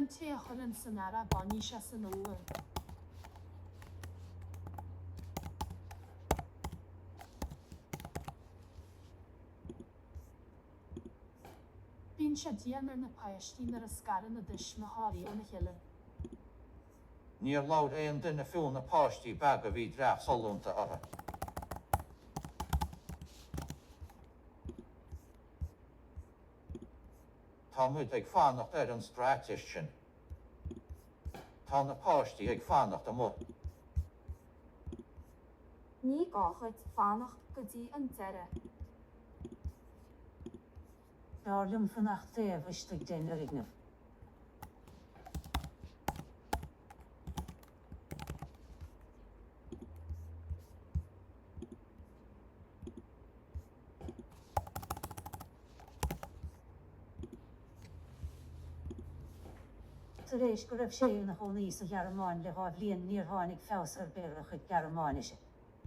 té a chuireann san earrach bainfidh sé san fhómhar. Bíonn sé dian ar na páistí nuair a scarann a dtuismitheoirí óna chéile. Níor labhair aon duine fiú na páistí beaga a bhí dreach sollúnta orthu. Tá muid ag fanacht ar an straitéis sin. Tá na páistí ag fanacht amuigh. Ní gá dhuit fanacht go dtí an deireadh. B'fhearr liom fanacht taobh istigh den fhoirgneamh. Tar éis go raibh sé ina chónaí sa Ghearmáin le 2 bhliain níor tháinig feabhas ar bith ar a chuid Gearmáinise.